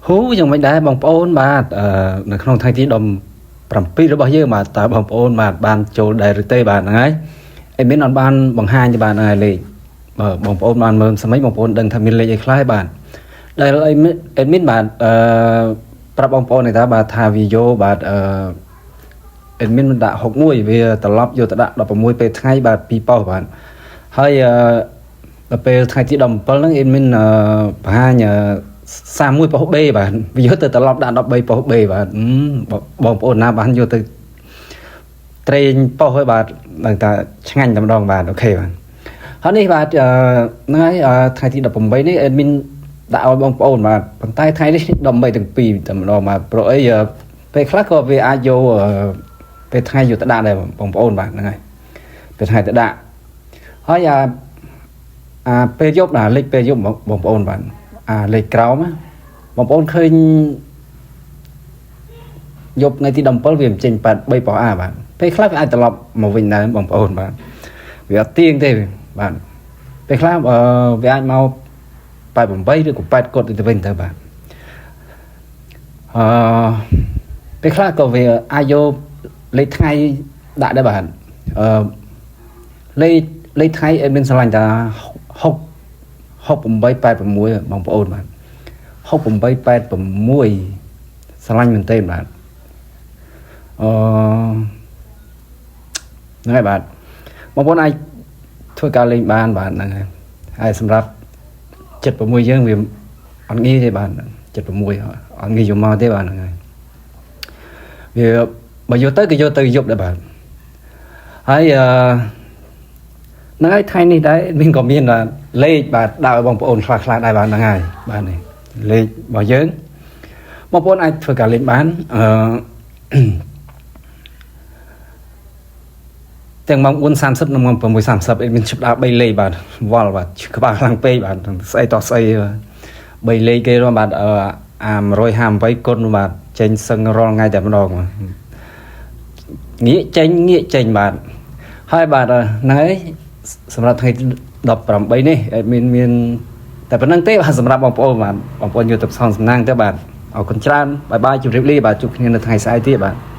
ហ៊ូយ៉ាងមិនដែរបងប្អូនបាទនៅក្នុងថ្ងៃទី17របស់យើងបាទតើបងប្អូនបាទបានចូលដែរឬទេបាទហ្នឹងហើយអេមានអត់បានបង្ហាញទេបាទហ្នឹងហើយលេខបើបងប្អូនបានមើលសម័យបងប្អូនដឹងថាមានលេខអីខ្លះបាទដែលអេមានបាទប្រាប់បងប្អូនថាបាទថាវីយ៉ូបាទអេមានដាក់61វាត្រឡប់យកទៅដាក់16ពេលថ្ងៃបាទ2ប៉ុស្តិ៍បាទហើយដល់ពេលថ្ងៃទី17ហ្នឹងអេមានបង្ហាញ31ប៉ុស្តិ៍ B បាទវាយកទៅត្រឡប់ដាក់13ប៉ុស្តិ៍ B បាទបងប្អូនណាបានយកទៅត្រេងប៉ុស្តិ៍ហើយបាទដឹងថាឆ្ងាញ់តែម្ដងបាទ OK បាទហើយនេះបាទហ្នឹងហើយថ្ងៃទី18នេះ admin ដាក់ឲ្យបងប្អូនបាទប៉ុន្តែថ្ងៃនេះ18ទាំងពីរតែម្ដងបាទព្រោះអីពេលខ្លះក៏វាអាចយកពេលថ្ងៃយកទៅដាក់ដែរបងប្អូនបាទហ្នឹងហើយពេលថ្ងៃទៅដាក់ហើយអាពេលយប់ណាលេខពេលយប់បងប្អូនបាទអាលេខក្រោមបងប្អូនឃើញយប់ថ្ងៃទី17វាចេញ83ប៉ុស្តិ៍ A បាទពេលខ្លះវាអាចត្រឡប់មកវិញដែរបងប្អូនបាទវាអត់ទៀងទេបាទពេលខ្លះវាអាចមក88ឬក៏8កុដទៅវិញទៅបាទអឺពេលខ្លះក៏វាអាចយកលេខថ្ងៃដាក់ដែរបាទអឺលេខថ្ងៃអេមានស្រឡាញ់តា6 6886បងប្អូនបាទ6886ស្រឡាញ់មែនទេបាទអឺហ្នឹងហើយបាទបងប្អូនអាចធ្វើការលេងបានបាទហ្នឹងហើយហើយសម្រាប់76យើងវាអត់ងាយទេបាទ76អត់ងាយយកមកទេបាទហ្នឹងហើយវាបើយកទៅក៏យកទៅយប់ដែរបាទហើយអឺហ្នឹងហើយថ្ងៃនេះដែរមានក៏មានលេខបាទដើរបងប្អូនខ្លះខ្លះដែរបាទហ្នឹងហើយបាទនេះលេខរបស់យើងបងប្អូនអាចធ្វើការលេងបានអឺទាំងម៉ោង4:30និងម៉ោង6:30អេមានចាប់ដើម3លេខបាទវល់បាទក្បាលខ្លាំងពេកបាទស្អីតោះស្អី3លេខគេបាទអា158គុណបាទចេញសឹងរាល់ថ្ងៃតែម្ដងងាកចេញងាកចេញបាទហើយបាទហ្នឹងហើយសម្រាប់ថ្ងៃ18នេះមានតែប៉ុណ្្នឹងទេបាទសម្រាប់បងប្អូនបាទបងប្អូនយកទៅផ្សងសំណាងទៅបាទអរគុណច្រើន bye bye ជម្រាបលាបាទជួបគ្នានៅថ្ងៃស្អែកទៀតបាទ។